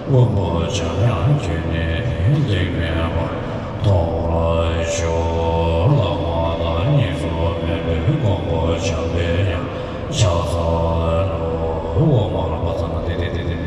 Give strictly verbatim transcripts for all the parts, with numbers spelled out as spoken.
མགོན་པོ་འཇམ་དབྱངས་ཁྱོད་ནི་ལེགས་སྨྲས་པ། མཐོང་བར་ཤོག་ལྷག་མ་དང་གཉིས་སུ་མེད་པའི་མགོན་པོ་འཇམ་པའི་དབྱངས་ཕྱག་འཚལ་ལོ། འོག་མར་བ་ཚང་ཏེ་ཏེ་ཏེ་ཏེ་ཏེ།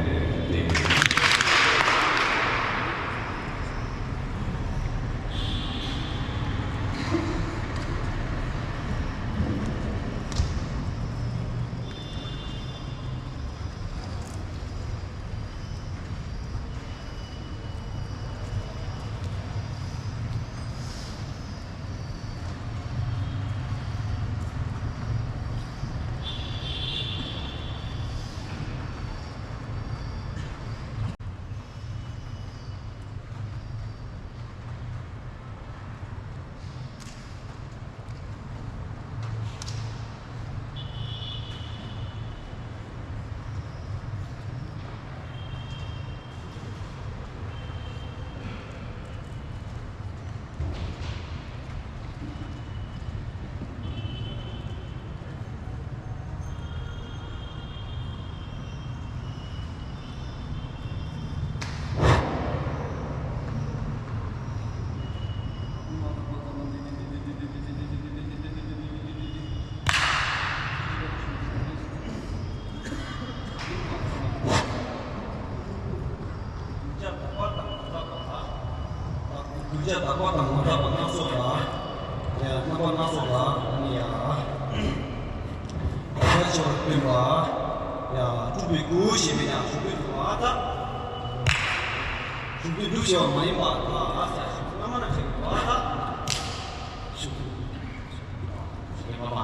གདུལ་བྱ་དག་པ་དང་ངོ་མཚར་བ་ལ། གདུལ་བྱ་དག་པ་དང་ངོ་མཚར་བ་སྣ་ཚོགས་ལ། ཡ་རྣམ་པ་སྣ་ཚོགས་ལ་ནི་ཡ། དག་པ་ཆེ་བར་སྟོན་པ། ཡ་སྤྲུལ་པའི་སྐུ་ཞེས་པའི་ཡང་ཞུ་རྒྱུ་འདུག་པ་དག་ཞུ་རྒྱུ་འདུག་ཞེས་པ་མ་ཡིན་པ་དག་ཟེར་ཞུ་རྒྱུ་སྔ་མ་ན་ཞིག་འདུག་པ་དག་ཞུ་རྒྱུ་ཞུ་རྒྱུ་མ་པ།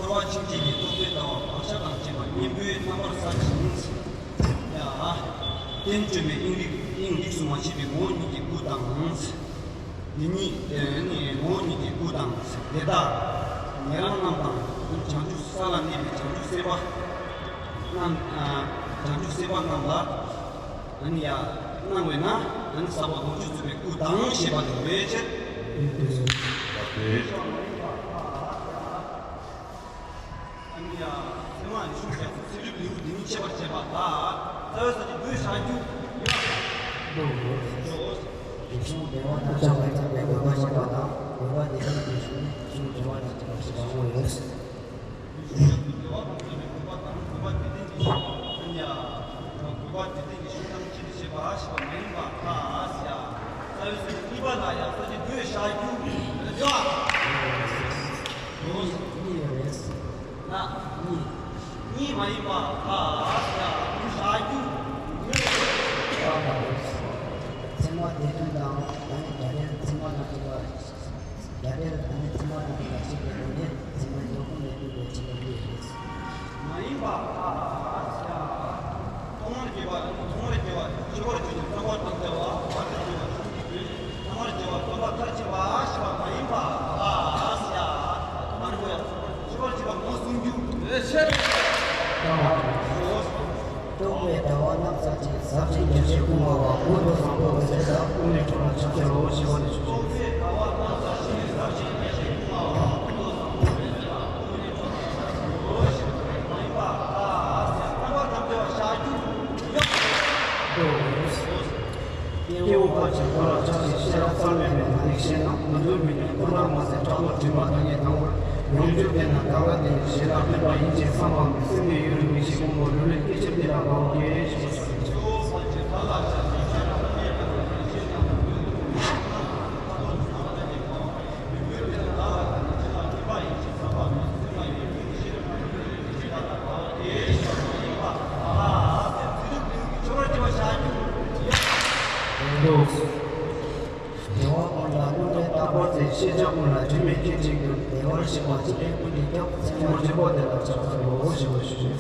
འཁོར་བ་འཆིང་བྱེད་ཀྱི་རྟོག་པའི་ལྟ་བ་བག་ཆགས་དང་བཅས་པ་གཉེན་པོའི་རྣམ་པར་གསལ་ཞིང་། ཡ། རྟེན་བཅོས་མའི་དབྱིངས་རིག་དབྱིངས་རིགས་སུ་མ་ཆད་པའི་ངོ་བོ་ཉིད་ཀྱི་སྐུ་དང་། འདི་ཉིད་ནི་ངོ་བོ་ཉིད་ཀྱི་སྐུ་དང་། དེ་དག་ཉན་རང་རྣམས་དང་། བྱང་ཆུབ་ས་ལ་གནས་པའི་བྱང་ཆུབ་སེམས་དཔའ་རྣམས། བྱང་ཆུབ་སེམས་དཔའ་རྣམས་ལ་ཨ་ནི་ཡ་གནང་བས་ན། ཨ་ནི་ཟབ་པ་ལོངས་སྤྱོད་རྫོགས་པའི་སྐུ་དང་ཞེས་པ་དེ་འདོད་ཕྱིར། ཨ་ནི་ཡ་ཚད་མ་ལས་ཤུགས་ཀྱང་ཚེ་རབས་ལེའུ་འདི་ཉིད་འཆད་པར་བྱེད་པ་ལ། རྩ་བའི་ས་བཅད་བསྡུས་བཞག་རྒྱུ་ཡོད། འདོད་ཆུང་བདེ་བ་རྣམ་གཞག་ལ་སྐྱེས་པའི་དགོས་པ་བཤད་པ་དང་། དགོས་པ་དེ་ལས་འདོད་ཆུང་ནི་ཆུང་བདེ་བ་དང་བཅས་པ་ཞེས་པ་ཡོད། འདོད་ཆུང་བདེ་བ་དང་བཅས་པའི་དགོས་པ་དང་། དགོས་པ་དེ་ལྡན་གྱི་ཤིང་། ཨ་ནི་ཡ། དགོས་པ་དེ་ལྡན་གྱི་ཤིང་དང་ཁྱད་དུ་བྱེད་པ་ཞེས་པ་མ་ཡིན་པ་དག་ཡ། རྩ་བའི་ས་བཅད་གཉིས་པ་ལ་ཡ་ས་བཅད་བསྡུས་བཞག་རྒྱུ་ཡོད། གཉིས་ཡོད་རེད། ན། གཉིས། གཉིས་མ་ཡིན་པ་ལ་ཡ་བསྡུས་བཞག་རྒྱུ་ཡོད། ཚད་མ་སྡེ་བདུན་དང་། ཨ་ནི་རྒྱ་གར་ཚད་མ་དང་བཅས་པ། རྒྱ་གར་ཨ་ནི་ཚད་མ་དང་བཅས་པ་ཞིག་གི་སྒོ་ནས་ཚད་མ་ཡོད་ཁུངས་ལས་བསྡུས་པའི་ཕྱི་ལ་ཡོད་རེད། མ་ཡིན་པ་ལ་ཡ། ཐོག་མར་སྐྱེ་བ། ཐོག་མར་སྐྱེ་བ་ཤི་བར་བྱེད་ཅིང་། རྟག་པར་དམ་བཅའ་བ། བར་དུ་གཅོད་པ་བྱང་ཆུབ་ཀྱི་སྒོས། ཐོག་མར་སྐྱེ་བ་སྟོན་པ་མཐར་ཕྱིན་པ་ཞེས་པ་མ་ཡིན་པ་ལ་ཡ། ཐོག་མར་སྐྱེ་བ་ཤི་བར་བྱེད་པ་ངོས་བཟུང་རྒྱུ་ཡོད་ཕྱིར། རྟོག་པའི་ཟླ་བ་རྣམ་བསལ་ཅིང་། ཟབ་ཅིང་རྒྱ་ཆེར་སྐུ་མངའ་བ། ཀུན་ཏུ་བཟང་པོ་འོད་ཟེར་ལྟར། ཀུན་ནས་འཁྲུངས་ལ་ཕྱག་འཚལ་ལོ། ཞེས་པ་ནས་ཞུ། སྐྱེ་བོ་ཕལ་ཆེར་འཁོར་བར་ཆགས་ཤིང་། ཤེས་རབ་རྩལ་མེད་པས་ན། དེ་ཤེས་ན་མི་འདུལ་མི་ཉམས། ཁོ་ནར་མ་ཟད་དྲག་པོ་དྲན་པ་དང་ནི་དང་པོར་ཡོངས་གྱུར་བསྟེན་ན་དགའ་བ་དེ་ཡི་ཞེ་ལ་ཕན་པ་ཡིན་ཅེས་བསམ་པའམ་སེམས་ནས་ཡུན་རིང་མི་ཤེས་ཀུན་ལ་ལུས་ལེན་སྐད་ཆ་འདི་ལ་དགའ་བ་སྐྱེ་ཞེས་པ་ཞུ། བདེ་བ་ཀུན་ལ་བསླུ་བྲིད་རྟག་པར་འཛིན། ཤེས་བྱ་ཀུན་ལ་དྲི་མེད་སྐད་ཅིག་གིས། བདེ་བར་གཤེགས་པ་འཇིག་རྟེན་ཀུན་གྱི་སྐྱབས། ཚད་མ་སྤྱོད་པ་དེ་ལ་ཕྱག་འཚལ་ལོ། ཞེས་པ་ཞུ།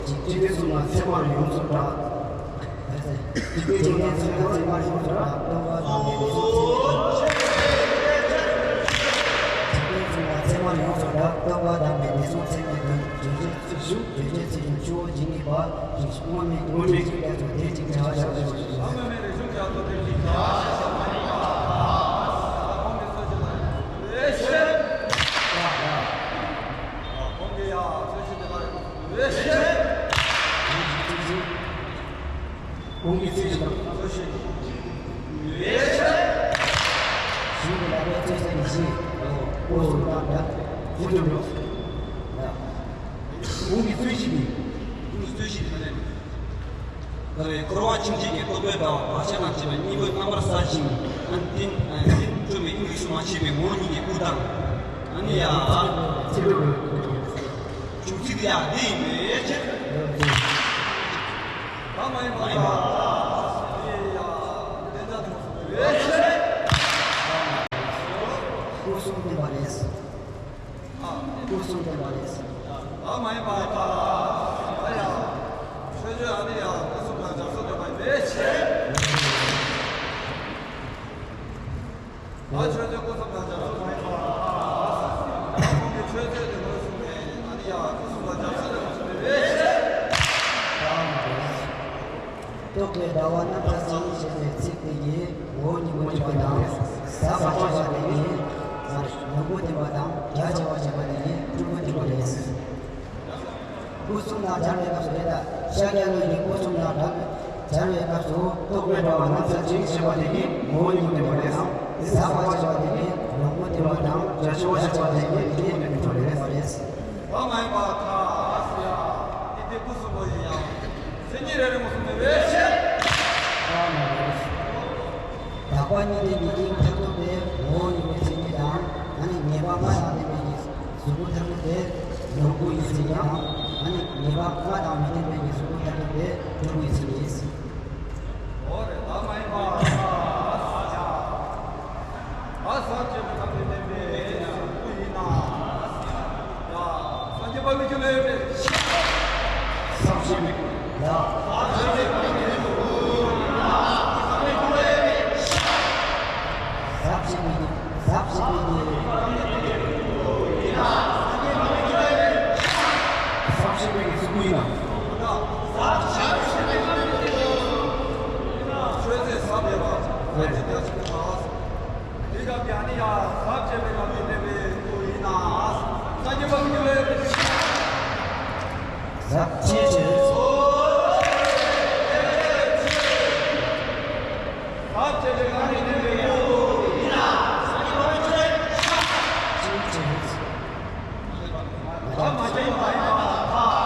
འཇིག་རྟེན་གསུམ་ལ་ཚད་མར་ཡོངས་སུ་གྲགས། འཇིག་རྟེན་གསུམ་ལ་ཚད་མར་ཡོངས་སུ་གྲགས། སྟོང་པ་དང་ལྡན་པའི་སེམས་ཅན། འཇིག་རྟེན་གསུམ་ལ་ཚད་མར་ཡོངས་སུ་གྲགས། སྟོང་པ་དང་ལྡན་པའི་སེམས་ཅན་ནི་ཀུན། རྗོད་བྱེད་ཚིག་གཞུང་། རྗོད་བྱེད་ཚིག་གཞུང་སྤྱི་བོ་ཇི་སྙེད་པ། སྔོན་མེད་སྔོན་མེད་རིག་བྱེད་རྒྱ་མཚོ་དེ་གཅིག་ཆར་བཞག་པའི་ཕྱིར། སྔོན་མེད་རིག་གཞུང་རྒྱ་མཚོ་དེ་གཅིག་ཆར་བཞག་པའི་ཕྱིར། ཁོང་གི་ཡ་ཚོད་ཤེས་དེ་ལ་ཡོད། གོང་གི་ཚིག་གཞུང་དང་། གཞུང་གི་ལ་ལས་ཚིག་གཞུང་བཞི། ཨོ། ཨོ། ད་ད་ཚིག་གཞུང་ཡོད། གོང་གི་ཚིག་གཞུང་གི། གོང་གི་ཚིག་གཞུང་གི་ནང་ནས། ད་རེས་འཁོར་བ་ཆིངས་ཡིག་གི་རྟོག་པའི་དྲ་བ་བག་ཆགས་དང་བཅས་པ་གཉིས་པོའི་རྣམ་པར་གསལ་ཞིང་། ཨན་ཏིན་ཨན་ཏིན་སྤྲོས་མེད་དབྱིངས་རིག་སུ་མ་ཆད་པའི་ངོ་བོ་ཉིད་ཀྱི་སྐུ་དང་། ཨ་ནི་ཡ། ཚིག་གཞུང་གི། བྱུང་ཚིག་དེ་ཡང་འདི་ཡིན་པའི་ཕྱིར། ད་མ་ཡིན་པ། མ་ཡིན་པ། དེ་ཡང་བདེན་བཞག་ཐུབ་པའི་ཕྱིར། སྐུ་གསུམ་བསྟན་པ་རེད། སྐུ་གསུམ་བསྟན་པ་རེད། ད་མ་ཡིན་པ། ད་ཡང་ཆོས་སྤྱོད་ཨ་ནི་ཡང་སྐུ་གསུམ་ལ་སྦྱར་སྲོལ་ཡོད་པ་ཡིན་པའི་ཕྱིར། ད་ཆོས་ཚོད་སྐུ་གསུམ་ལ་སྦྱར་སྲོལ་མེད་པ། ཁོང་གི་ཆོས་ཚོད་དེ་ངོས་བཟུང་ནས་ཨ་ནི་ཡང་སྐུ་གསུམ་ལ་སྦྱར་སྲོལ་ཡོད་པ་རེད། རྟོག་པའི་དྲ་བ་རྣམ་པར་གསལ་ཞེས་པའི་ཚིག་དེ་ཡིས་ངོ་བོ་ཉིད་ཀྱི་སྤྲུལ་པ་དང་། ཟབ་པར་བྱ་བ་དེ་ཡིས་ལོངས་སྐུ་སྟོན་པ་དང་། རྒྱ་ཆེ་བར་བྱ་བ་དེ་ཡིས་སྤྲུལ་སྐུ་སྟོན་པ་རེད། སྐུ་གསུམ་ལ་སྦྱར་བའི་སྐབས་སུ་རེད་ད། ཤཱཀྱ་ཐུབ་པའི་སྐུ་གསུམ་ལ་སྦྱར་བའི་སྐབས་སུ་རྟོག་པའི་དྲ་བ་རྣམ་གསལ་ཅིང་ཞེས་པ་དེ་ནི་ངོ་བོ་ཉིད་ཀྱི་སྟོན་པ་དང་། ཟབ་པར་བྱ་བ་དེ་ནི་ལོངས་སྐུ་སྟོན་པ་དང་། རྒྱ་ཆེ་བར་བྱ་བ་དེ་ནི་སྤྲུལ་སྐུ་སྟོན་པ་རེད། བ་མ་ཡིན་པ་ཐ་སི་ཡ། ཨི་ཏི་སྐུ་གསུམ་པོ་ཡིན་ཡང་། མཚན་ཉིད་རེ་རེ་མོ་གསུམ་མེད་པའི་ཕྱིར། དག་པ་གཉིས་ལྡན་གྱི་དབྱིངས་མཐར་ཐུག་དེ་ངོ་བོ་ཉིད་ཀྱི་མཚན་ཉིད་དང་། ཨ་ནི་ངེས་པ་ལྔ་དང་ལྡན་པའི་གཟུགས་སྐུ་མཐར་ཐུག་དེ་ལོངས་སྐུ་ཡི་མཚན་ཉིད་དང་། ཨ་ནི་ངེས་པ་ལྔ་དང་མི་ལྡན་པའི་གཟུགས་སྐུ་མཐར་ཐུག་དེ་སྤྲུལ་སྐུ་ཡི་མཚན་ཉིད་ཡིན། འོ་རེད། ད་མ་ཡིན་པ། ཨ་ཟབ་ཅེས་པའི་ཁམས་ལས་བསྟན་པའི་སྐུ་ཡིན་ན། ཡ། སངས་རྒྱས་པ་མི་འགྱུར་ལས་པའི། ཟབ་ཅེས་པའི་སྐུ། ཡ། ཟབ་ཅེས་པའི་སྐུ། ཟབ་ཅེས་པའི་སྐུ། ཟབ་ཅེས་པའི་སྐུ་ཡིན་ན། ཆོས་ཚེ་ཟབ་པའི་བར། ཨེ། དེ་སྐབས་ཀྱི་ཨ་ནི་ཡང་ཟབ་ཅེས་པའི་ལམ་ནས་བསྟན་པའི་སྐུ་ཡིན་ན། སངས་རྒྱས་པ་མི་འགྱུར་ལས། ཟབ་ཅེས་པའི། ཟབ་ཅེས་པའི་ལམ་ནས་བསྟན་པའི་སྐུ་ཡིན་ན། སངས་རྒྱས་པ་མི་འགྱུར་ལས། ཟབ་ཅེས་པའི།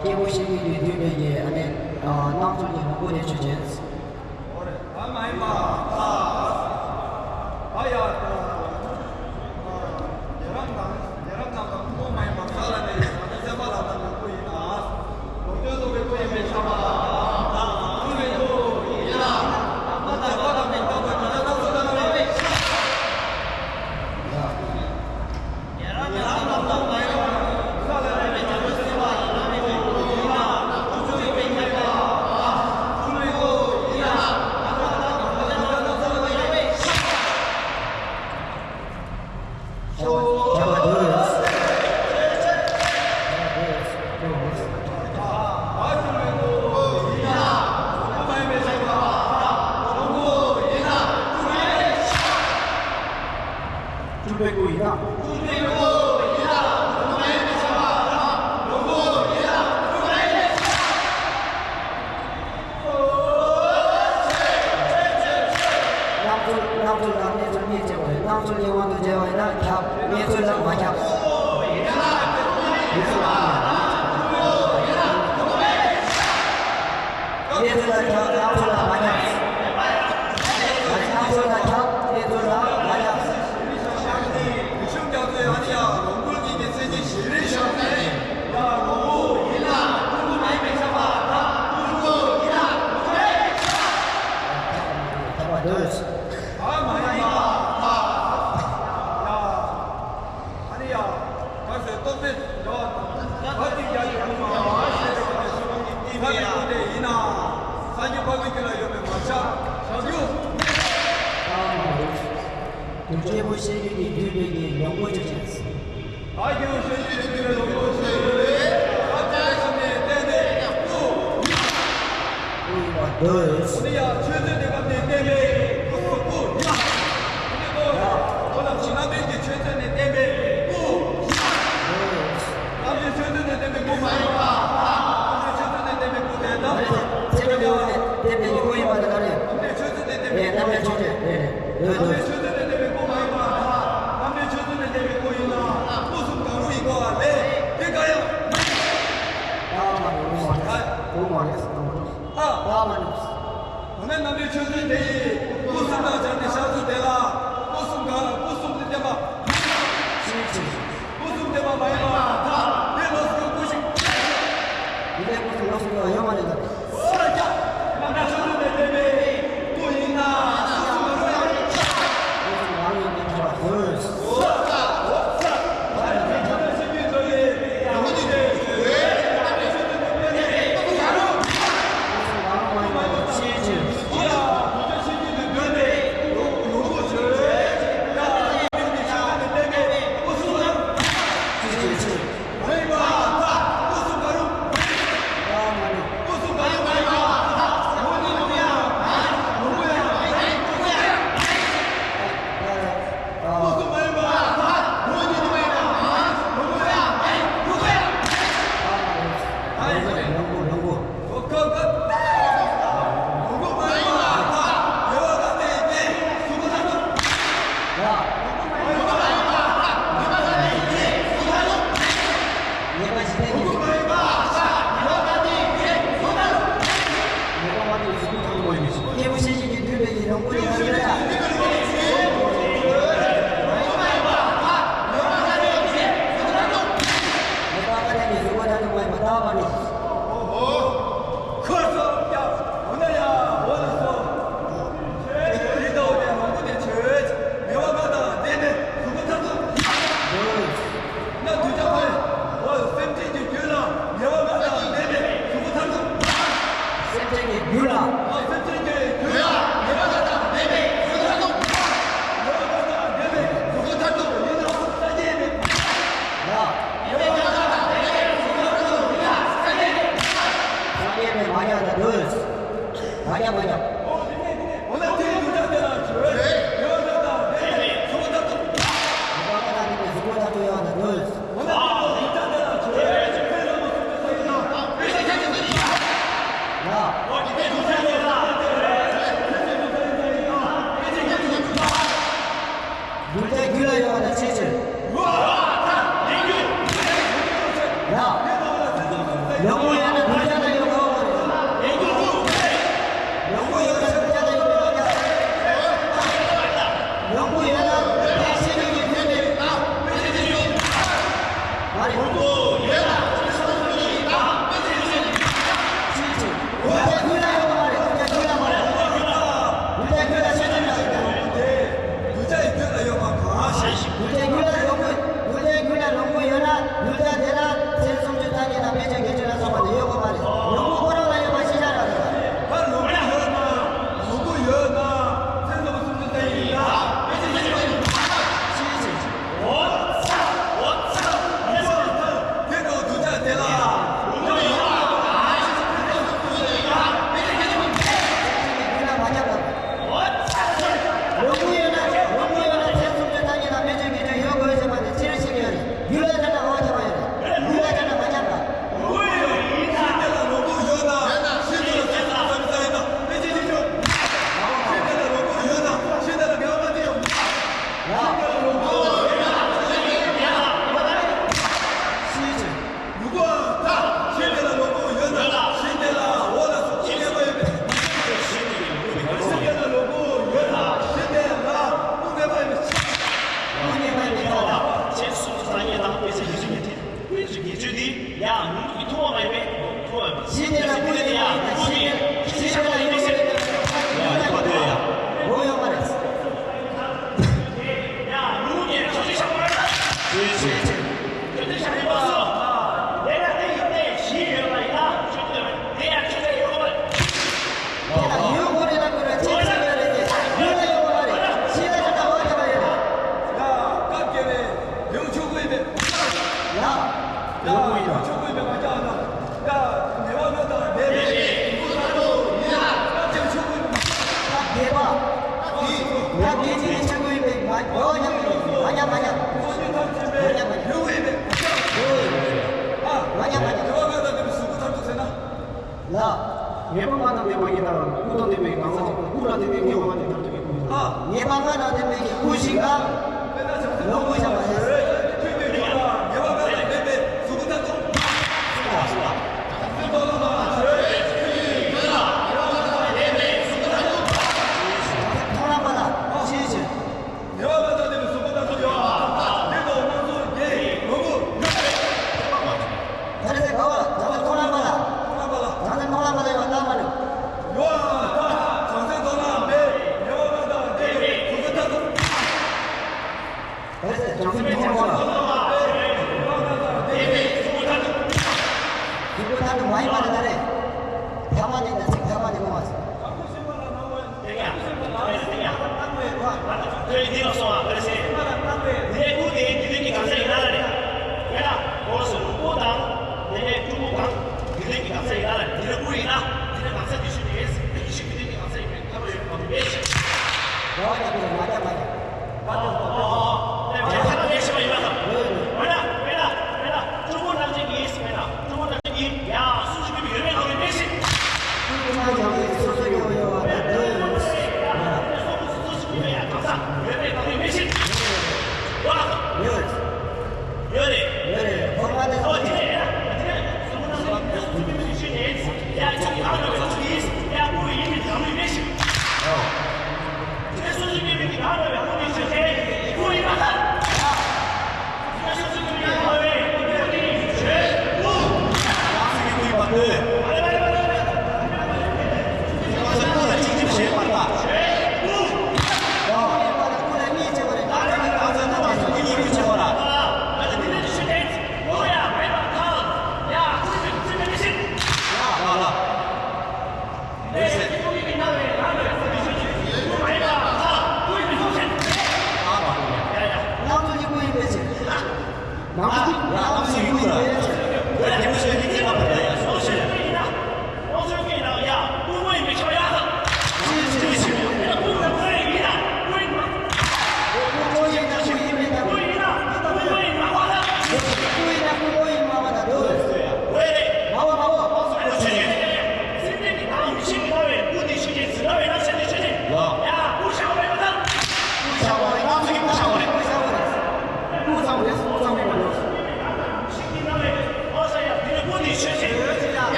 སྐྱེས་བུ་ཤེས་རིག་གིས་བསྡུས་པའི་གི་ཨ་ནི་རྣམ་ཚོགས་ཀྱི་ལོངས་སྐུ་རེ་ཆོས་ཅན། སྤྲུལ་པའི་སྐུ་ཡིན་ན། རྣམ་ཚོགས་རྣམ་ཚོགས་དང་གནས་ཚུལ་གཉིས་བྱེད་པ་རེད། རྣམ་ཚོགས་ཀྱི་དབང་དུ་བྱས་པ་ཡིན་ན་ཁྱབ། གནས་ཚུལ་ལ་མ་ཁྱབ། གནས་ཚུལ་ལ་ཁྱབ། རྣམ་ཚོགས་ལ་ཁྱབ། གནས་ཚུལ་ལ་མ་ཁྱབ། རྣམ་ཚོགས་ལ་ཁྱབ། གནས་ཚུལ་ལ་མ་ཁྱབ། རིག་གཞུང་རྒྱ་མཚོའི་ཨ་ནི་ཡ་ལོངས་སྐུ་གཉིས་ཀྱི་མཚན་ཉིད་ཞིག་རེད་ཤག་ནས། ཡ་ལོངས་སྐུ་ཡིན་ན་སྤྲུལ་སྐུ་མ་ཡིན་པའི་ཁྱབ་པ་དང་། སྤྲུལ་སྐུ་ཡིན་ན་སྤྲུལ་སྐུ་མ་ཡིན་པའི་ཁྱབ་པ། ཁྱབ་པ་འདོད། ཨ་མ་ཡིན་པ། ཡ། ཨ་ནི་ཡ་ ཤེས་རིག་གི་བརྒྱུད་པའི་གི་ལོངས་སྐུ་ཅིག་བྱས། ཨ་ཀྱི་ཧུ་ཤེས་རིག་གི་བརྒྱུད་པའི་ལོངས་སྐུ་ཞེས་པ་ལས། ཨ་ཀྱི་ཧུ་ཤེས་རིག་བརྟེན་པའི་སྐུ། སྐུ་ཡིན་པ་འདོད། འོ་ན་ཡང་ཆོས་ཚུལ་དེ་སྐབས་ནས་བསྟན་པའི་སྐུ་སྐུ་ཡ། འོ་ན་ཁོ་ལ་ཕྱི་ནང་པའི་གི་ཆོས་ཚུལ་ནས་བསྟན་པའི་སྐུ། རྣམ་འགྲེལ་ཆོས་ཚུལ་ནས་བསྟན་པའི་སྐུ་མ་ཡིན་པ། རྣམ་འགྲེལ་ཆོས་ཚུལ་ནས་བསྟན་པའི་སྐུ་དེ་དང་། ཚེ་རབས་ཀྱི་དབང་ནས་བསྟན་པའི་སྐུ་ཡིན་པ་དེ་ག་རེད། རྣམ་འགྲེལ་ཆོས་ཚུལ་ནས་བསྟན་པའི་སྐུ། རྣམ་འགྲེལ་ཆོས་ཚུལ་ནས་བསྟན་པའི་སྐུ་མ་ཡིན་པ་དང་། རྣམ་འགྲེལ་ཆོས་ཚུལ་ནས་བསྟན་པའི་སྐུ་ཡིན་ན་སྐུ་གསུམ་གང་རུང་ཡིན་དགོས་པ་ལས་དེ་ག་ཡང་མ་ཡིན། ད་མ་རེད། སྐུ་མ་རེད། སྐུ་མ་རེད། ད་མ་རེད། འོ་ན་རྣམ་འགྲེལ་ཆོས་ཚུལ་དེ་ཡིས་སྐུ་གསུམ་དང་སྦྱར་ཏེ་བཞག་ཚུལ་དེ་ལ་སྐུ་གསུམ་གང་སྐུ་གསུམ་དུ་བསྟན་པ་མ་ཡིན་པ། ཤེས་བྱེད། སྐུ་གསུམ་བསྟན་པ་མ་ཡིན་པ་དང་དེ་ལོགས་སུ་སྐུ་ཞིག་དེ་ལས་སྐུ་གསུམ་ལོགས་སུ་ཡོད་མ་རེད་ད། སོ་ར་རྒྱ། རྣམ་འགྲེལ་ཆོས་ཚུལ་ནས་བསྟན་པའི་སྐུ་ཡིན་ན་སྐུ་གསུམ་མ་རུང་ཡང་། སྐུ་གསུམ་མ་རུང་ཡང་མི་འཐད་པ་དགོས། སོ་ར་རྒྱ། སོ་ར་རྒྱ། སྐྱེས་བུ་ཤེས་བཞིན་གྱིས་བསྡུས་པའི་ལོངས་སྐུ་ནི་ཐམས་ཅད་ལ། ལེགས་པར་བཀའ་དྲིན་གྱི་གཟུགས་པོ་མཐར་ཐུག་མ་ཡིན་པ་ལྟ་བ་ནི། ཁོ་ཚོ་ཀྱང་འོ་ན་ཡང་འོ་ལ་སོ། ཆོས་ཀྱི་རིགས་ལྟ་བུ་དེ་ལོངས་སྐུ་དེ་ཆོས་ཀྱི་ངེས་པ་ལྔ་དང་ལྡན་པའི་གཟུགས་པོ་མཐར་ཐུག་ན་གདུལ་བྱ་ཁོ་འོ་སེམས་ཅན་གྱི་རྒྱུད་ལ་ངེས་པ་ལྔ་དང་ལྡན་པའི་གཟུགས་པོ་མཐར་ཐུག་སེམས་ཅན་གྱི་རྒྱུད་ལ། འོ་སེམས་ཅན་གྱི་རྒྱུད་ལ་ངེས་པ་ལྔ་དང་ལྡན་པའི་གཟུགས་པོ་མཐར་ཐུག་ངེས་པ་ལྔ་དང་ལྡན་པའི་གཟུགས་པོ་མཐར་ཐུག་ཡིན་ན་སངས་རྒྱས་མེད། ཡ། སངས་རྒྱས་མེད་མ་ཉམས་དང་འདོད། མ་ཉམས་མ་ཉམས། འོ་ན་དེའི་གདུལ་བྱ་དེ་ལ་ཆོས་ཡོད་ན་དང་དེ་ནི་གཟུགས་པོ་མཐར་ཐུག་གཟུགས་པོ་མཐར་ཐུག་ཡོད་ན་འདོད། འོ་ན་དེའི་གདུལ་བྱ་དེ་ལ་ཆོས་ཡོད་ན་དེ་ལ་མ་གཟུགས་པོ་ས་ཡིན་ན་དཔེ་ཆ་ཁྱད་ཆོས་ཡིན་ན། ཡ། འོ་དེའི་གདུལ་བྱ་དེ་ལ་ཆོས་ཡོད་ན་དེ་ལ་དཔེ་ཆ་ཁྱད་ཆོས་ཡིན་ན། གདུལ་བྱ་རྒྱུད་ལ་ཡོད་པ་དང་ཕྱིར་ཕྱིར། ཡ། ལོངས་སྐུ་ཡོད་ན་གདུལ་བྱ་དང་ཡོད་དགོས་པ་རེད། ལོངས་སྐུ་ཡོད་ན་གདུལ་བྱ་དང་ཡོད་པའི་དབང་ཆ། ལོངས་སྐུ་ཡོད་ན་གདུལ་བྱ་ཤེས་རིག་གི་ཐོན་པའི་མ་རེད། ལོངས་སྐུ་ཡོད་ན་ཕྱིར་ཕྱིར། གདུལ་བྱ་རྒྱུད་ལ་ཡོད་པ་མ་རེད། གདུལ་བྱ་རྒྱུད་ལ་མ་རེད། གདུལ་བྱ་རྒྱུད་ལ་ཕྱིར་ཕྱིར་མ་རེད། གདུལ་བྱ་རྒྱུད་ལ་ཡོད་པ་གང་ཞིག་གདུལ་བྱ་རྒྱུད་ལ་ལོངས་སྐུ། གདུལ་བྱའི་རྒྱུད་ལ་ལོངས་སྐུ་ཡོད་ན་གདུལ་བྱ་དེ་ལ་མཚན་སུམ་ཅུ་རྩ་གཉིས་དང་དཔེ་བྱད་བརྒྱད་ཅུ་ལ་སོགས་པ་དེ་ཡོད་དགོས་པ་རེད། ལོངས་སྐུ་ཁོ་རང་ལ་ཡོད་པ་ཤེས་བྱ་རང་རེད། ད་ལོངས་སྐུ་ཡོད་ན་ལོངས་སྐུ་ཡོད་ན་མཚན་སུམ་ཅུ་རྩ་གཉིས་ཡིན་ན་དཔེ་བྱད་བརྒྱད་ཅུ་ལ་ཡོད་པ་ཤེས་བྱ། འོ་ཚ་འོ་ཚ་འོ་ཚ། དེ་ནི་གདུལ་བྱ་དེ་ལ་ལོངས་སྐུ་ཡོད་ན་མཚན་སུམ་ཅུ་རྩ་གཉིས་དང་དཔེ་བྱད་བརྒྱད་ཅུ་ལ་ཡོད་པ་ཤེས་བྱ། ལོངས་སྐུ་ཡོད་ན་ལོངས་སྐུ་ཡོད་ན་མཚན་སུམ་ཅུ་རྩ་གཉིས་དང་དཔེ་བྱད་བརྒྱད་ཅུ་ཡོད་དགོས་ཞེས་པ་དེ་ཕྱི་རོལ་ཞིག་ཡོད་རེད། ཡུལ་ལ་ཆགས་ན་དབང་ཆ་མ་ཡོད་རེད། ལུགས་ལ་ཆགས་ན་མ་ཆགས་པ། ལོངས་སྐུ་ཡོད་ན་ཤིན་ཏུ་ལ་ཚད་མཚམས་ས་ཡིན་ན་དཔེ་བྱད་བརྒྱད་ཅུ། ཤིན་ཏུ་ལ་ལོངས་སྐུ་ཡོད་ན་ཤིན་ཏུ་ལ་ངེས་པ་མ་ཡིན་ཡོད། ལོངས་སྐུ་ཡོད་ན་ཤིན་ཏུ་ལ་ངེས་པ་མ་ཡིན་ཡོད། ལུགས་ལ་ཆགས་ན་དབང་ཆ་མ་ཡོད་རེད། ལུགས་ལ་ད་ཤིན་ཏུ་ལ་ལོངས་སྐུ་ཡོད་ན་ཤིན་ཏུ་ལ་འོ་ལ་སོགས་སྐུ་ངེས་པ་ཡོད་པས། ཤིན་ཏུ་ལ་ལོངས་སྐུ་ཡོད་ན་ཤིན་ཏུ་ལ་སྐུ་ངེས་པ་ཡོད་པས། སྐུ་ངེས་པ་ཡོད་པས། ད་ཆེན་སུམ་ཅུ་རྩ་གཉིས་དང་དཔེ་བྱད་བརྒྱད་ཅུ་ངེས་ཏེ། དཔེ་བྱད་བརྒྱད་ཅུ་འདི་ཡང་ལུང་གིས་མཐོང་བ་མ་ཡིན་པས་མཐོང་བ་མིན། ཤིན་ཏུ་ལ་སྐུ་ངེས་པ་ཡོད་པས། ཤིན་ཏུ་ལ་ཡོད་པས། ཡང་ལུང་གིས་ཆོས་ཅན་ཞག་པ་རེད། ཆོས་ཅན། ཡ། ཡ། ཡ། ཆོག་གི་མེད་པ་རྒྱག་ན། ཡ། ཉེས་པ་མེད་དང་མེད་པའི་ཆོག་གི་མེད་པ་རྒྱག་ཆོག་གི་མེད་པ། ཡ། ཉེས་པ། ཡ། ཉེས་པ་ཆོག་གི་མེད་པ། མ་ཉམས་མ་ཉམས། མ་ཉམས་མ་ཉམས། མ་ཉམས་མ་ཉམས། ཉེས་པ་མེད་དང་མེད་པའི་གཟུགས་པོ་མཐར་ཐུག་ཟེར་ན། ལ། ཉེས་པ་ལྔ་དང་ལྡན་པ་ཡིན་ན་སྐུ་དང་ལྡན་པའི་གང་ཟག་ཅིག་སྐུ་ལ་བརྟེན་ནས་ཉེས་པ་ལྔ་དེ་མཐར་ཐུག་གི་སྐུ་ཡིན། ཉེས་པ་ལྔ་དང་ལྡན་པའི་སྐུ་ཞིག་ལ་ངོ་བོ་བྱ་བ་ཞིག་ཉེས་པ་མེད་དང་ལྡན་པའི་གཟུགས་པོ་མཐར་ཐུག་ཡོད། འདི་དང་སྣ་ཚོགས་ཀྱི་ངོ་བོ་ཡོད། ག་རེ་ཟེར་ག་བ་ལ། བྱང་སེམས་མཐོང་ལམ་པ་ལ། མཐོང་ལམ་པ་ལ། བྱང་སེམས་མཐོང་ལམ་པ་ལ་ཡོད་པ་ལྟ་མ་ནུས། ཡོད་ལ། བྱང་སེམས་མཐོང་ལམ་པས་ཉེས་པ་མེད་དང་ལྡན་པའི་གཟུགས་པོ་མཐར་ཐུག་ག་རེ་ཟེར། བྱང་སེམས་མཐོང་ལམ་པ་ལ། གཟུགས་པོ་མཐར་ཐུག་མ་ཡིན་པ་ལ་ག་རེ། ཐ་མ་ནི་ན་ཚིག་ཐ་མ་ནི་མ་ཟེར། དེ་འདི་ལ་སོང་བ་ག་རེ་ཟེར། འདི་ནས་སྐུ་དེ་རྒྱུད་ལྡན་གྱི་གང་ཟག་ཡིན་ན་ལ་རེད། དཔེར་ན་འོ་སོ་སྐུ་དང་། དེ་ནས་སྤྲུལ་སྐུ་དང་རྒྱུད་ལྡན་གྱི་གང་ཟག་ཡིན་ན་ལ་རེད། འདི་ལ་སྐུ་ཡིན་ན་འདི་ལ་གང་ཟག་དེ་ཤུགས་ཡིན། དེ་ཤུགས་རྒྱུད་ལྡན་གྱི་གང་ཟག་ཡིན་པའི་ཐབས་ཡོད་པ་མེད་ཤག །འོ་ཡ་ཀྱི་མ་རྒྱ་མ་རྒྱ། ཨོ་ཨོ་ཨོ། དེ་མ་རྒྱ་ཐབས་མེད་ཤག་པ་ཡིན་པ་དང་། འོ་ཡ། འོ་ན་དཔེར་ན་དཔེར་ན་སྤྲུལ་སྐུ་རྣམ་བཅད་ཀྱི་ཡིན་ཟེར་ན་སྤྲུལ་སྐུ་རྣམ་བཅད་ཀྱི་ཡ་སུ་ཞིག་གིས་ཡོད་མེད་ལ་བའི་མེད་ཤག །སྤྲུལ་སྐུ་རྣམ་བཅད་ཀྱི་སོ་སོ་ཡོད་ཡོད་པ་དང་འདོད།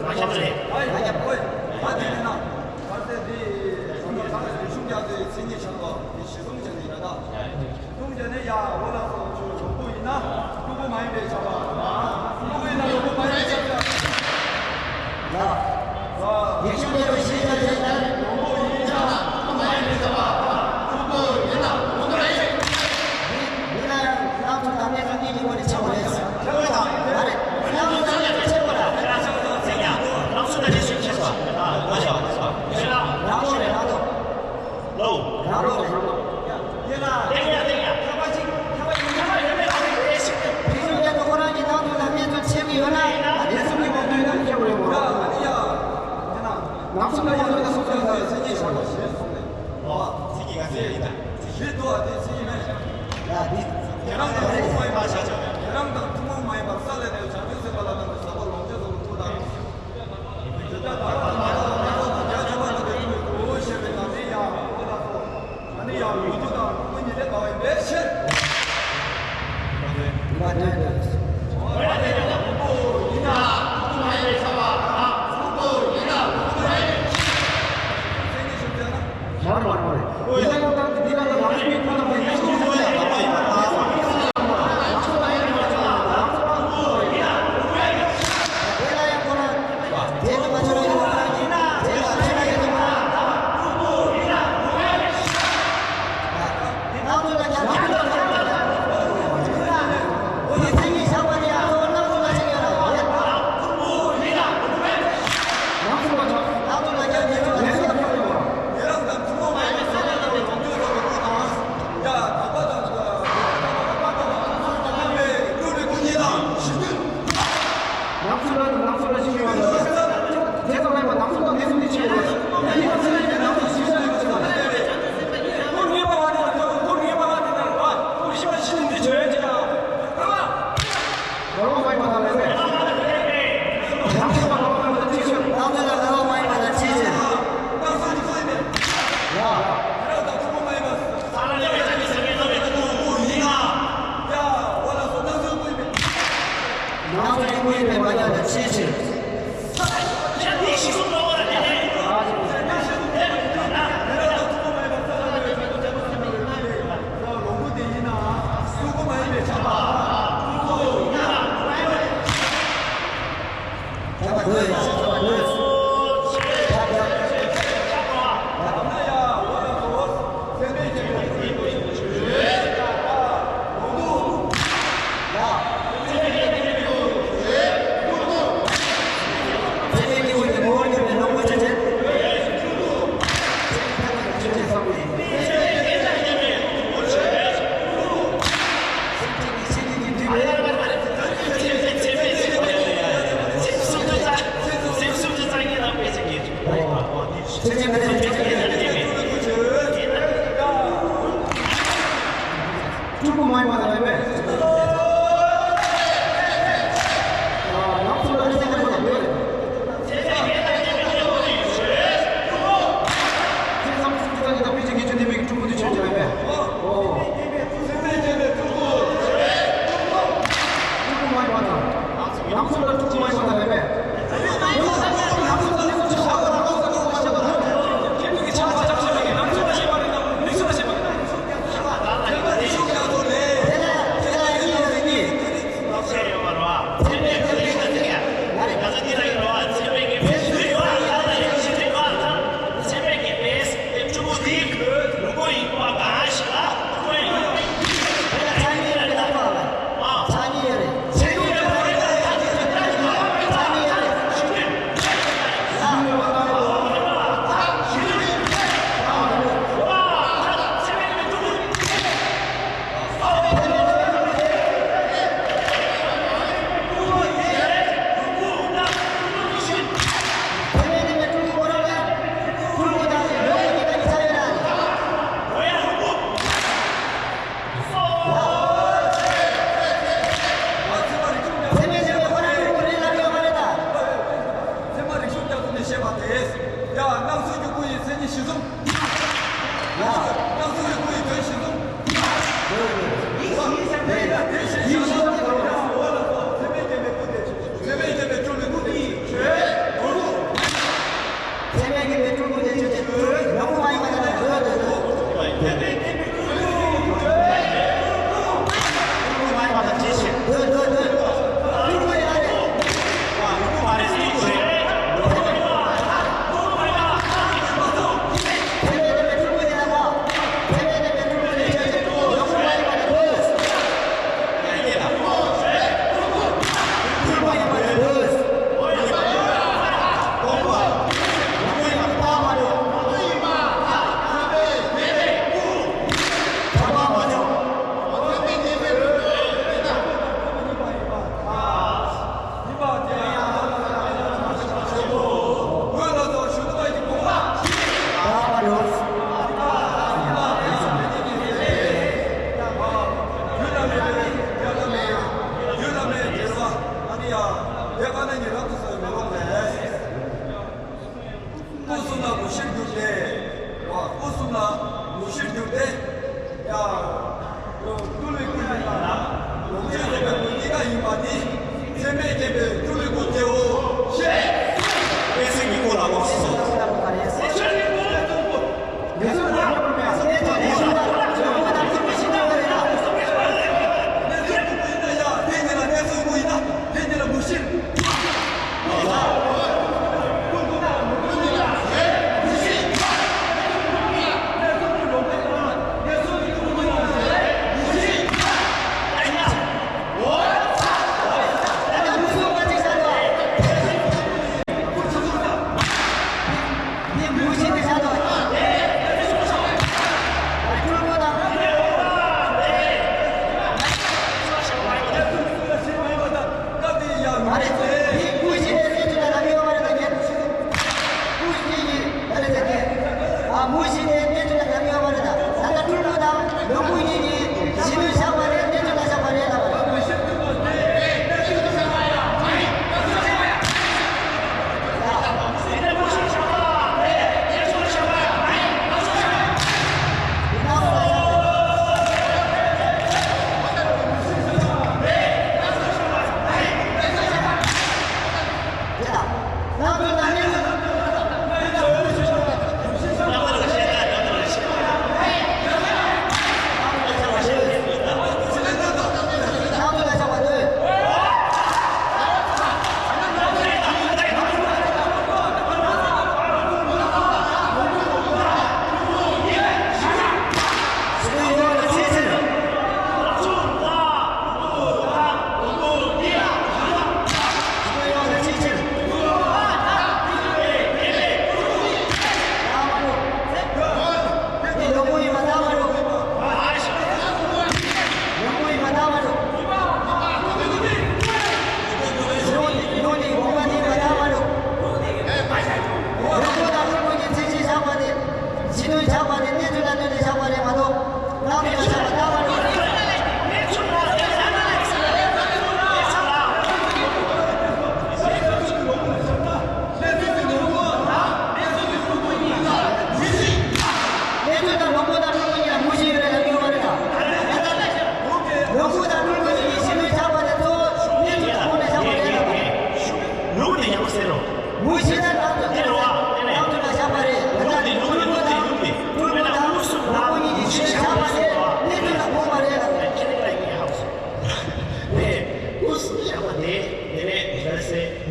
ཁྱེད་རེད། ཨ་ཡ་ཨོ་ཡ། ཨ་དེ་ནི་ན། ཨ་དེ་དེ་ཁྱོད་ཚང་མས་རིག་གཞུང་རྒྱ་མཚོའི་མཚན་ཉིད་ཆགས་པ་དེ་གཞི་བཟུང་བྱས་ནས་ཡོད་ད། གཞི་བཟུང་བྱས་ནས་ཡ་འོ་ལགས་སོ། ཁྱོད་ལོ་ཕྲུག་ཡིན་ན་ཕྲུ་གུ་མ་ཡིན་པའི་ཆགས་པ། ཕྲུ་གུ་ཡིན་ན་ལོ་ཕྲུག་མ་ཡིན་པའི་ཆགས་པ། ཡ། ཡིག་ཆུང་ལས་རུ་ཤེས་བྱ་དེ་ལྟར། ལོ་ཕྲུག་ཡིན་ན་ཕྲུ་གུ་མ་ཡིན་པའི་ཆགས་པ། ཕྲུ་གུ་ཡིན་ན་ཕྲུ་གུ་རེད། ཡིན་ན་ཡང་ང་ཚོ་ད་ལྟའི་གང་གི་ཉིན་མོ་ནས་ཆགས་པ་རེད། ཨ་རེ། ང་ཚོ་ད་ལྟ་ཆགས་པ་རེད། ང་ཚོ་ད་ལྟའི་ཆགས་པ་རེད། ང་ཚོ་རེད། ང་ཚོ། ལོ། རང་ལོ་རེད། རང་ལོ། ཡ། ཡ། ལྟེང་ཡ། ལྟེང་ཡ། ཁ་པ་ཅིག་ཁ་པ་ཡིན། ཁ་པ་ཡོད་མེད་ཨ་ནི་རེད་ཞིག་ཕི་ཡུལ་ལས་ནོ་ཁོ་རང་གི་ནང་དུ་ལ་ངེས་འཛུགས་བྱེད་ཀྱི་ཡོད་ན། ཨ་ནི་སུ་གི་འོག་ཏུ་ཡོད་ན་ཁྱེད་རེད་མོ། ཡ། ཨ་ནི་ཡ། ཡ་ན། ནགས་ཚོ་ལ་ཡོད་ན་སུ་ཚོ་ཡོད་ན་སེ་ཉེས་བྱ་བ་ཞེས་གསུངས་ནས། ཨོ། ཚིག་གི་ང་ཚོ་ཡིན་ད། ཞེས་དུ་བ་དེ་ཚིག་ཡིན་མེད། ཡ་འདི། ཁྱེད་རང་དང་ཐུན་མོང་མ་ཡིན་པ་ཤ་ཆག་ཁྱེད་རང་དང་ཐུན་མོང་མ་ཡིན་པར་ས་ལས་ནས་བྱང་ཆུབ་སེམས་དཔའ་ལ་དམ་པའི་ཟབ་པ་ལོངས་སྤྱོད་ཚོགས་ཀྱི་ཐུགས་དང་། ནགས་ཚལ་ལ་ནགས་ཚལ་ལ་ཞིག་ཡོད་ལ། དེ་ཙམ་མེད་པར་ནགས་ཚལ་དང་ནགས་ཚལ་འདི་ཆེ་བ། འདི་ནགས་ཚལ་འདི་ནགས་ཚལ་ཞིག་ཆ་ཡོད་ཅེ་ན། ཁོ་ངེས་པ་བ་དེ་ལ་ཁོ་ངེས་པ་བ་དེ་ལ་བ་ཁོ་ཤི་བ་ཤི་འདི་བྱོས་ཅེ་ན། རང་མ་ཡིན་པ་དང་ལས་པས། ནགས་ཚལ་ལ་རང་མ་ཡིན་པ་དང་ཅི་ཕྱིར། ནགས་ཚལ་ལ་རང་མ་ཡིན་པ་དང་ཅི་ཕྱིར། ཡ། ང་ཚོ་ཡིན་མིན་པའི་མ་ཉམས་པ་ཅི་ཕྱིར། ཕྲུ་གུ་མ་ཡིན་པ་དང་ལས་མེད། ལགས་སོ། ལགས་སོ། ལགས་སོ། ཤེས་རྒྱུ་དེ། སྐུ་གསུམ་ལ་ངོ་ཤེས་རྒྱུ་དེ། ཡ། ཀྲུང་ལུགས་ཀུན་ལ་ལོངས་སྤྱོད་རྫོགས་པའི་སྐུ་གཉིས་ཀ་ཡིན་པ་ནི། ཚད་མས་བསྐྱེད་པའི་ཀྲུང་ལུགས་ཀུན་དེའོ། ཞེས། དཔེ་ཚིག་གི་སྐོར་ལ་དགོངས་སོ།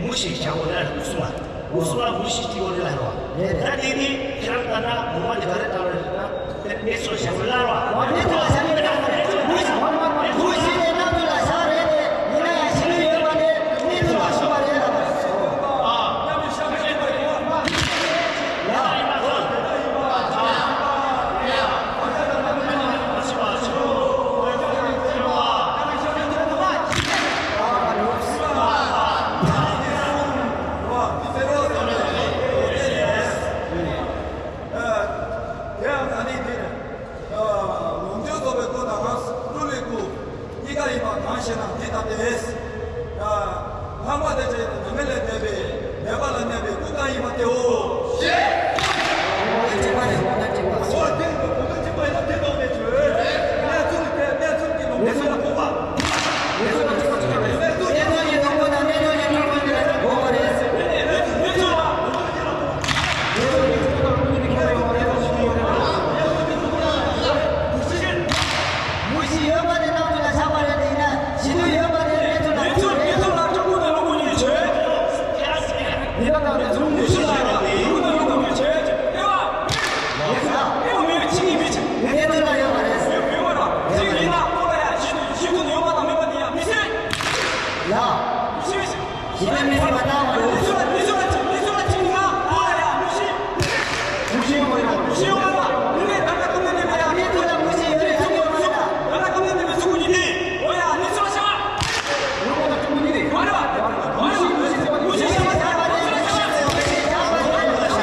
མུ་ཞེས་བྱ་བ་ལ་སྐུ་གསུམ་ལ། སྐུ་གསུམ་ལ་མུ་ཞེས་བྱ་བ་ལ་རོ། ད་དེ་ནི་ཁྱེད་རང་ལྟར་ན་ངོ་མ་དེ་ག་རེ་ལྟ་བ་རེད་ན། དེ་གནས་ཚུལ་བྱ་བ་ལ་རོ། མུ་ཞེས་ནི་རྣམ་དུ་ལ་ཤར་རེད་དེ་ཡིན་ན་ཡང་ཞི་ལུས་ཡོད་པ་དེ་གནས་ཚུལ་ལ་ཤར་བ་རེད་ལ། དེ་ཡང་ད་ནི་འདིར། ལོངས་སྤྱོད་རྫོགས་པའི་སྐུ་དང་ཀྲུང་ལུགས་སྐུ་གཉིས་ཀ་ཡིན་པ་གང་ཞེ་ན་འདི་ལྟ་སྟེ། ལྷག་མ་དེ་བྱས་ན་ནམ་མཁའ་ལས་འདས་པའི་འདས་པ་ལ་གནས་པའི་སྐུ་གང་ཡིན་པ་དེའོ། ཞེས། འོ་དེ་འོ་དེ་འོ་དེ་འདི་ལྟ་བའི་ཆོས། གནས་ཚུལ་དེ་གནས་ཚུལ་གྱི་ལོངས་སྤྱོད་ལ་གོ་བ། མུ་བཞི་ཡོད་པ་དེ་རྣམ་དྲུག་ལ་བཞག་པ་རེད་དེ་ཡིན་ན་བཞི་དུས་ཡོད་པ་དེ་རྣམ་དྲུག་ལ་གནས་ཚུལ་གནས་ཚུལ་ལ་ལོངས་སྐུ་ནས་ལོངས་སྐུ་ནས་བྱོས། འདི་ལ་ནང་ནས་ཚུར་མུ་བཞི་ལ་ལོངས་སྐུ་ནས་ལོངས་སྐུ་ནས་བྱོས། ཨེ་བ། ཨེ་བ་མེད་ཅི་གི་མི་ཅི། གནས་ཚུལ་ལ་ཡོད་པ་རེད། ཡོད་ཡོད་ར། ཅི་ཡིན་ན་ཁོ་ལ་ཡ་བཞི་དུས་བཞི་དུས་ཡོད་པ་དང་མེད་པ་དེ་ཡ་མི་ཤེས། ལ། མི་ཤེས་མི་ཤེས། ཞི་བདེ་མི་སྲིད་པ་ལྟ་བ་རུ། མི་ཚོ་ལ་མི་ཚོ་ལ་ཅི་མི་ཚོ་ལ་ཅི་ནི་ང་ཨོ་ཡ་ཡ་མི་ཤི། མི་ཤི་ཡོང་མ་ཡོང་། མི་ཤི་ཡོང་མ་ཡོང་། མི་ལས་ད་ལྟ་ཀུན་ནས་ནི་ཡ་མི་ཚོ་ལ་མི་ཤི་ཡོད་རེད་ཚ་ཡོད་མི་ཚོ། ད་ལྟ་ཀུན་ནས་ནི་མི་ཚོ་ཀུན་ནི་ནི་ཨོ་ཡ་མི་ཚོ་ལ་ཤ། ཡོང་མ་ཡོང་ཀུན་ནི་ནི། ཡོང་ར། མི་ཤི་མི་ཤི་མི་ཤི་ཤ་ཡ་མི་ཚོ་ལ་ཤ།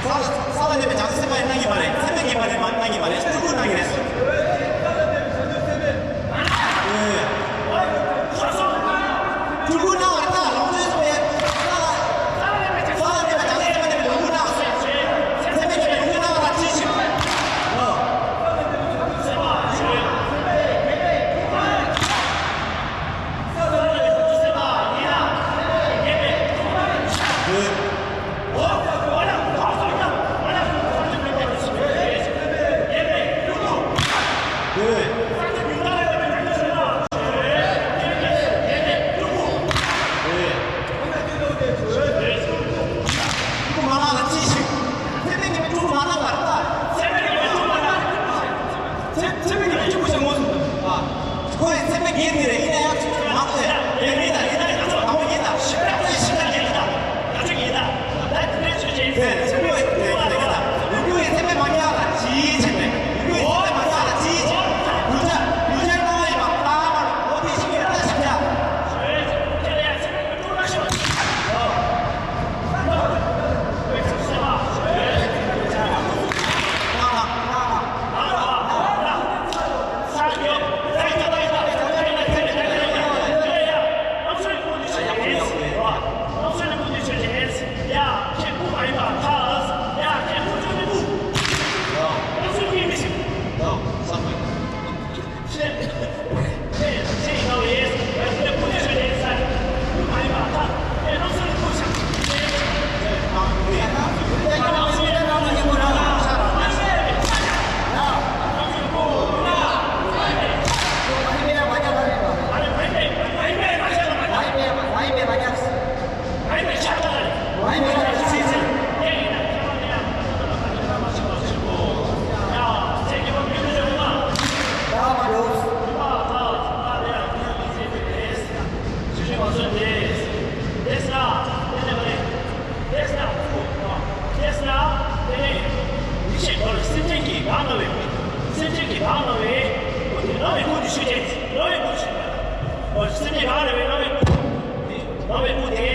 ས་ལ་གནས་པའི་བྱང་སེམས་པ་ཡིན་གནང་གི་མ་རེད། སེམས་པའི་ངེས་པ་རེད་མ་གནང་གི་མ་རེད། སྤྲུལ་སྐུ་གནང་གི་རེད། སྤྲུལ་སྐུ་གནང་བ་རེད། ད་ལོངས་སྤྱོད་སེམས་པའི་ས་ལ་ས་ལ་གནས་པའི་བྱང་སེམས་པ་གནས་པའི་ལོངས་སྐུ་གནང་བ་རེད། སེམས་པའི་ངེས་པའི་ལོངས་སྐུ་གནང་བ་ལ་ཅི་ཞིག་ཨོ། ཁོ་ཡི་སེམས་པའི་ངེས་དེ་རེད། ཡིན་ན་ཡང་ཚུལ་ཁྲིམས་མང་པོ་ཡོད། དེ་མིན་ད་ཡིན་ན་ཡང་ཚུལ་ཁྲིམས་དང་པོ་ཡིན་ད། ཞིབ་ཕྲ་ཡིན་ད། ཡིན་ད། ཡིན་ད། ཡིན་ད། ད་དེ་འདྲའི་ཆོས་ཅན། དེ་ཚུལ་ཁྲིམས་ཡིན་ད། ཡིན་ད། ཡིན་ད། ལུས་པོ་ཡི་སེམས་པའི་མ་ཉར་ལ་ཅིའི་ཕྱིར་མེད། ལུས་པོ་ཡི་སེམས་པའི་མ་ཉར་ལ་ཅིའི་ཕྱིར། གདུལ་བྱ་གདུལ་བྱའི་སྣང་བ་ཡིན་པ་ལྟ་བར་འོ་དེ་ཞིག་ཡོད་ལ་ཞིབ་ཕྲ། དེས་ན་དེ་ནས་མི་ཤེས་པར་སེམས་ཅན་གྱི་བདག་ན་བའི་སེམས་ཅན་གྱི་བདག་ན་བའི་སྐུ་དེ་ན་བའི་སྐུ་དེ་ཤོད་ཅན་ན་བའི་སྐུ་དེ་ཤོད་པ། སེམས་ཅན་བདག་ན་བའི་ན་བའི་སྐུ་དེ་ན་བའི་སྐུ་དེ།